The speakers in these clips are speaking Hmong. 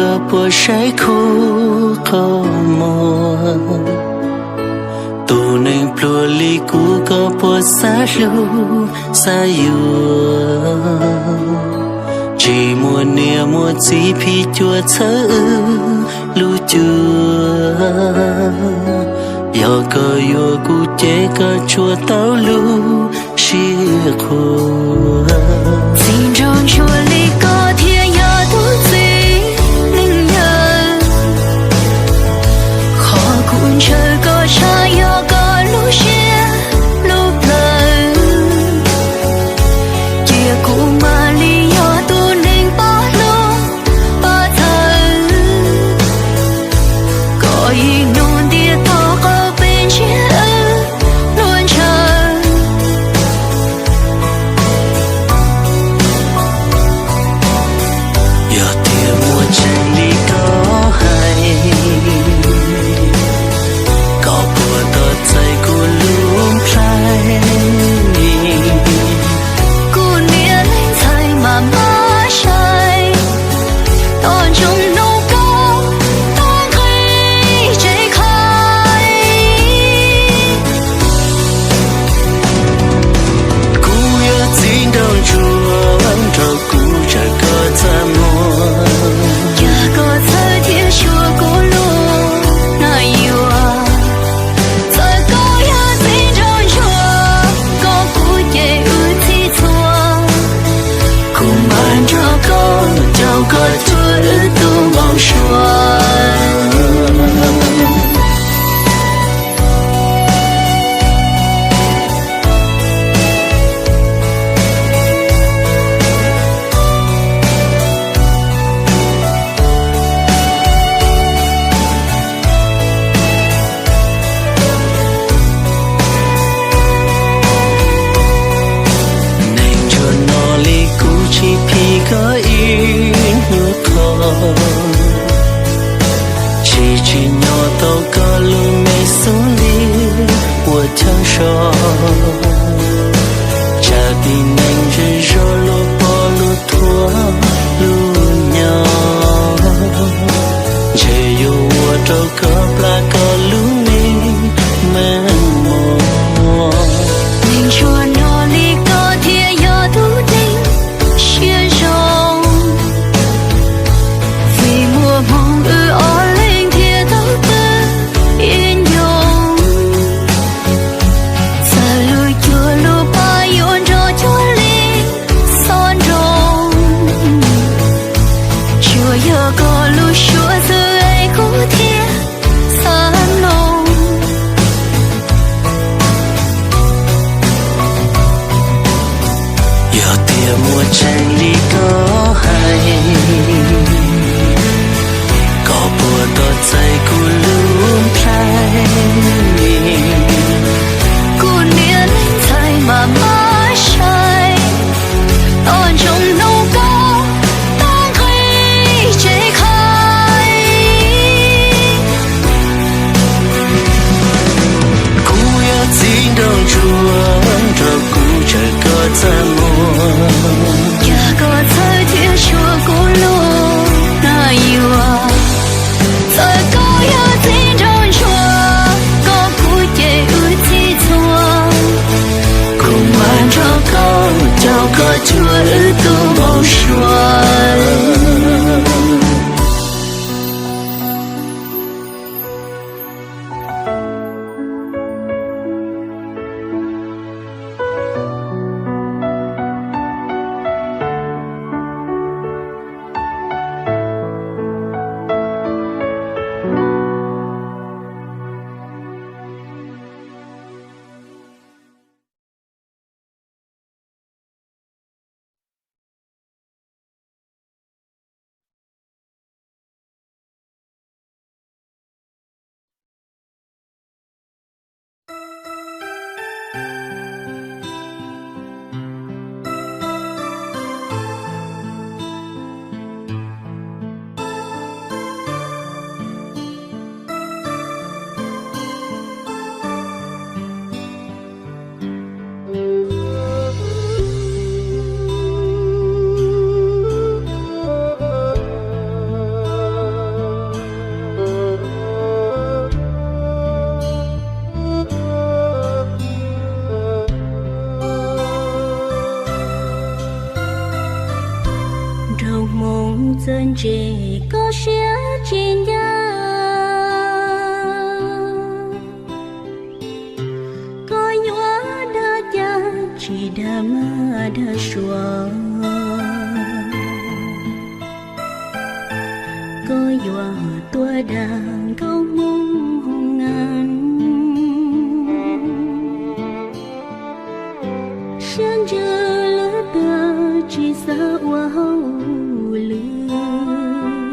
Koj puas saib khub qhov muag? Tus neeg pluag li kuv koj puas xav hlub xav yuav? Tsis muaj niam muaj txiv phim cuam txhawb wb lub cuab. Yog koj yuav kuv ces koj tsuas tau lub siab qhuas. Txiv nraug ntsuag li koj thiaj yog tus txiv neeg yawg. Qhov kuv ntshaw koj tshaj yog koj lub siab lub plawv. Cia kuv mam li yog tus neeg pab hlub pab txhawb. Koj ib hnub ntiaj teb qhov pes ntsiag wb luag ntshaw. Yog tias muaj tseeb li koj hais, koj puas tos txais kuv lub nplhaib? Kuv niam leej ntxhais mas mab sai, tos ntsoov hnub koj tau nqis tsev khaib. Kuv yog txiv nraug ntsuag, nrog kuv tsawg koj txaj muag. Yog koj txhawj thiab xyuas kuv lub nab yuav, txawm koj yog txiv nraug ntsuag, koj kuv ces wb txhij txhua. Kuv npaj nrog koj caum koj cuag wb tus npau suav. Neeg ntsuag no li kuv tsis phim koj ib nyuag qho, tsis tsim nyog tau koj lub me xub ntiag ua chaw so. Tsam tib neeg zej zog luag pom luag thuam luag nyo, ntshe yuav ua rau koj plam koj lub me meej mom. Neeg ntsuag no li koj thiaj yog tus neeg siab zoo, vim muaj hmoo wb ob leeg thiaj tau pw ib ncoo. Txawm lub cuab lub pab yuav nrog cuag li xob nroo, tsuas yog koj lub suab xwb es kuv thiaj xav mloog. Yog tias muaj tseeb li koj hais, koj puas tos txais kuv lub nplhaib? Kuv niam leej ntxhais mas mab sai, tos ntsoov hnub koj tau nqis tsev khaib. Kuv yog txiv nraug ntsuag, nrog kuv tsawg koj txaj muag. Yog koj txhawj thiab xyuas kuv Yuav tuaj dag nkauj hmoob hoo nas, siab ntsws lwm tag tsis xav ua hauj lwm.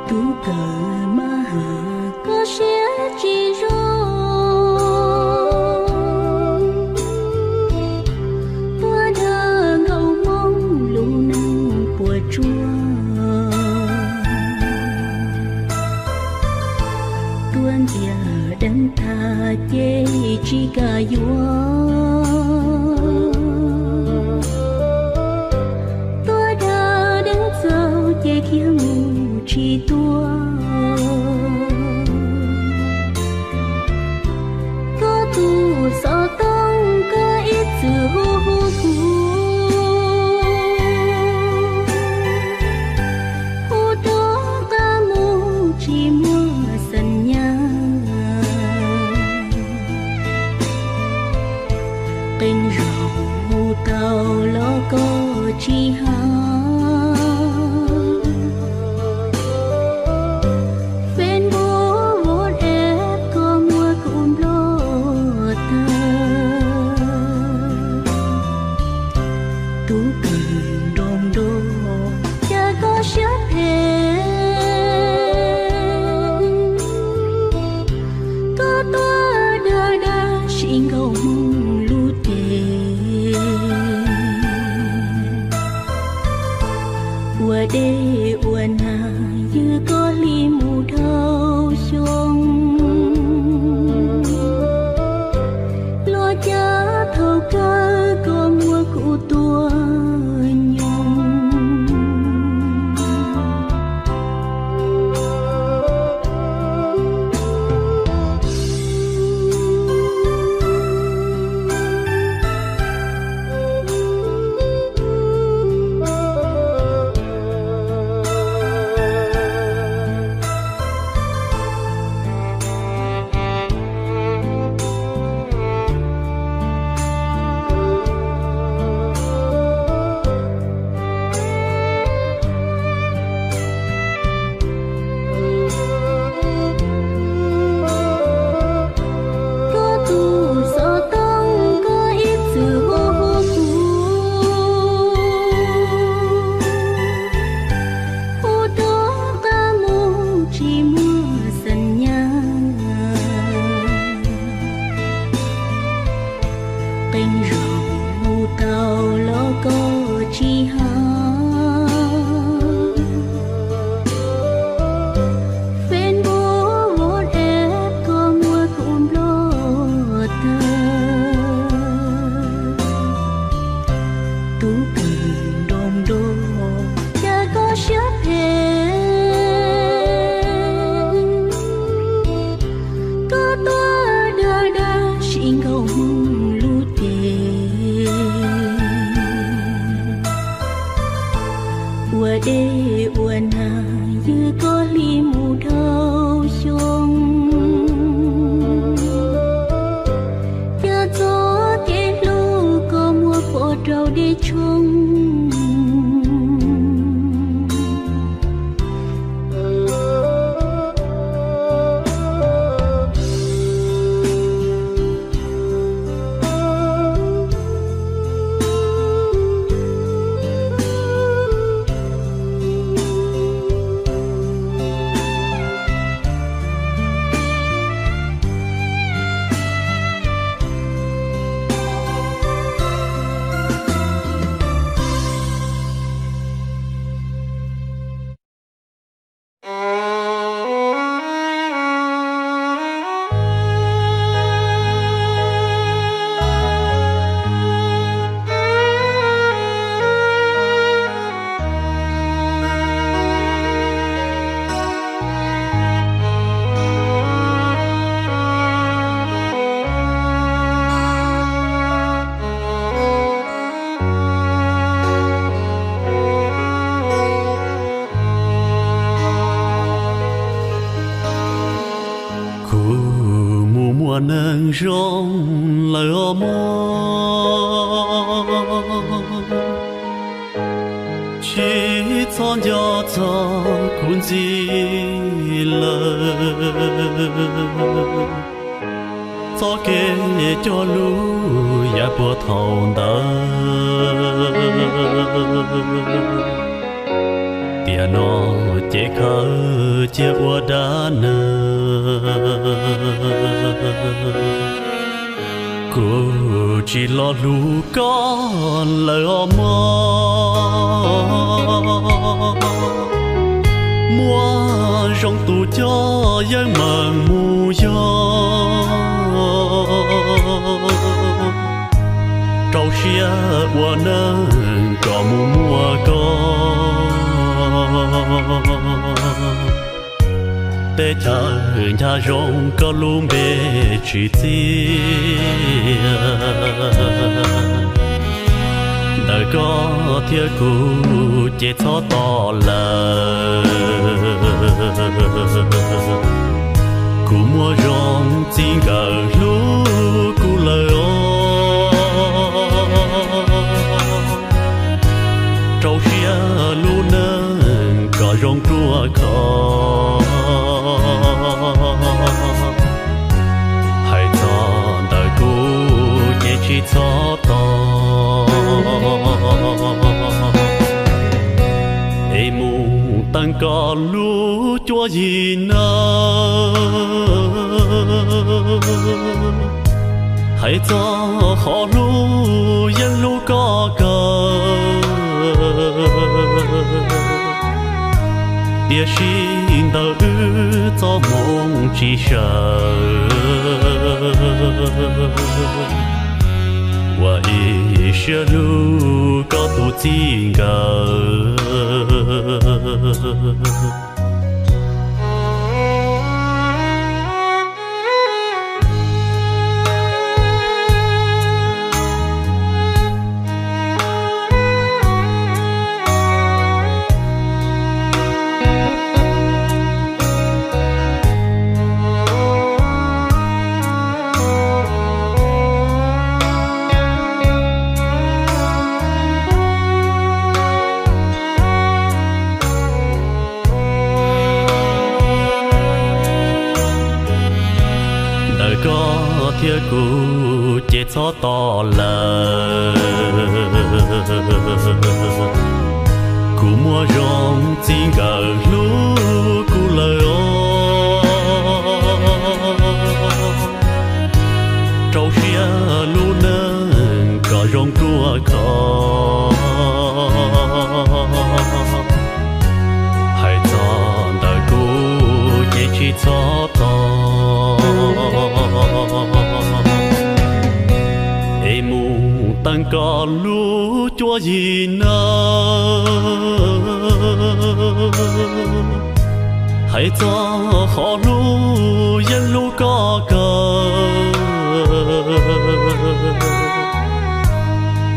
Tub kawm maj has koj siab tsis zoo, tuaj dag nkauj hmoob lub neej puas tsuaj. Tuaj ntxias deev tag ces tsis kam yuav, tuaj dag deev txaus ces khiav mus tsis tuaj. Koj tus xov tooj koj ib txwm hu hu kuv, hu rov qab mus tsis muaj xeem nyab. Qee zaug hu tau los koj tsis hab, Facebook WhatsApp koj muab kuv nplog tag. Tub kawm nroo nroo cas koj siab phem, koj tuaj dag dag sim nkauj hmoob lub cev. Ua dej ua nag ywg koj hli mus dhau xyoo, los cas thaum kawg koj muab kuv tua nyoog. Koj tus xov tooj koj ib txwm hu hu kuv, hu rov qab mus tsis muaj xeem nyab. Qee zaug hu tau los koj tsis hab, Facebook WhatsApp koj muab kuv nplog tag. Tub kawm nroo nroo cas koj siab phem, koj tuaj dag dag sim nkauj hmoob lub cev. Ua dej ua nag ywg koj hli mus dhau xyoo, cas txoj kev hlub koj muab pov rau dej tshoob. Kuv mus muaj neeg zoo lawm os mog, tsis txhob nco Txog kuv ntxiv lawm, txoj kev cog lus yav puag thaum ntawd, tiam no ces khaws cia ua dab neeg. Kuv tsis los hlub koj lawm os mog, muaj zoo tus coj yeej meem mus yog, rau siab ua neeg kom mus muaj koj. Teb chaws ncha zoo koj lub npe tsis txiaj, ntawm koj thiab kuv ces txhob tos lawm. Kuv muaj zoo txij nkawm hlub kuv lawm os, rau siab lub neej kom zoo ruaj khov. Hais txog ntawm kuv ces tsis txhob tos, es mus teem koj lub cuab yig na. Hais txog qhov hlub yeej hlub koj kawg, tiam sis ntawm wb txoj hmoo tsis sawv, ua ib siab hlub koj tus txij nkawm. Ntawm koj thiab kuv ces txhob tos lawm. Kuv muaj zoo txij nkawm hlub kuv lawm os, rau siab lub neej kom zoo ruaj khov. Hais txog ntawm kuv ces tsis txhob tos, es mus teem koj lub cuab yig na. Hais txog qhov hlub yeej hlub koj kawg,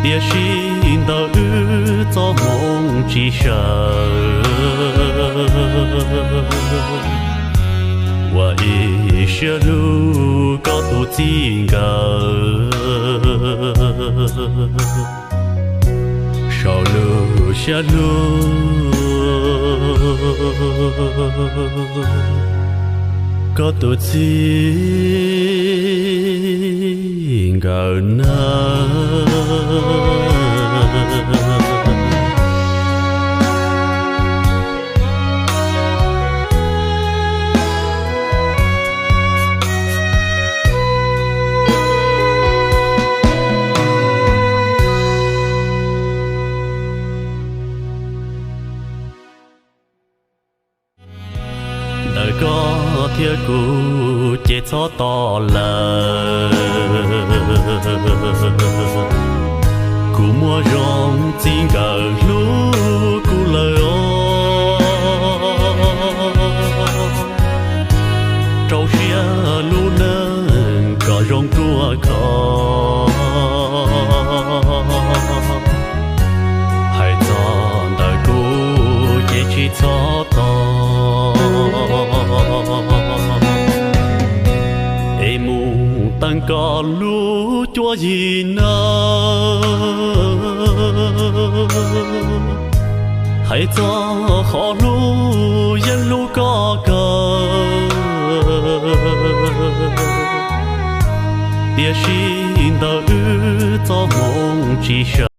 tiam sis ntawm wb txoj hmoo tsis sawv, ua ib siab hlub koj tus txij nkawm. Saum lub siab hlub koj tus txij nkawm na. Ntawm koj thiab kuv ces txhob tos lawm. Kuv muaj zoo txij nkawm hlub kuv lawm os, rau siab lub neej kom zoo ruaj khov. Hais txog ntawm kuv ces tsis txhob tos, es mus teem koj lub cuab yig na. Hais txog qhov hlub yeej hlub koj kawg, tiam sis ntawm wb txoj hmoo tsis sawv.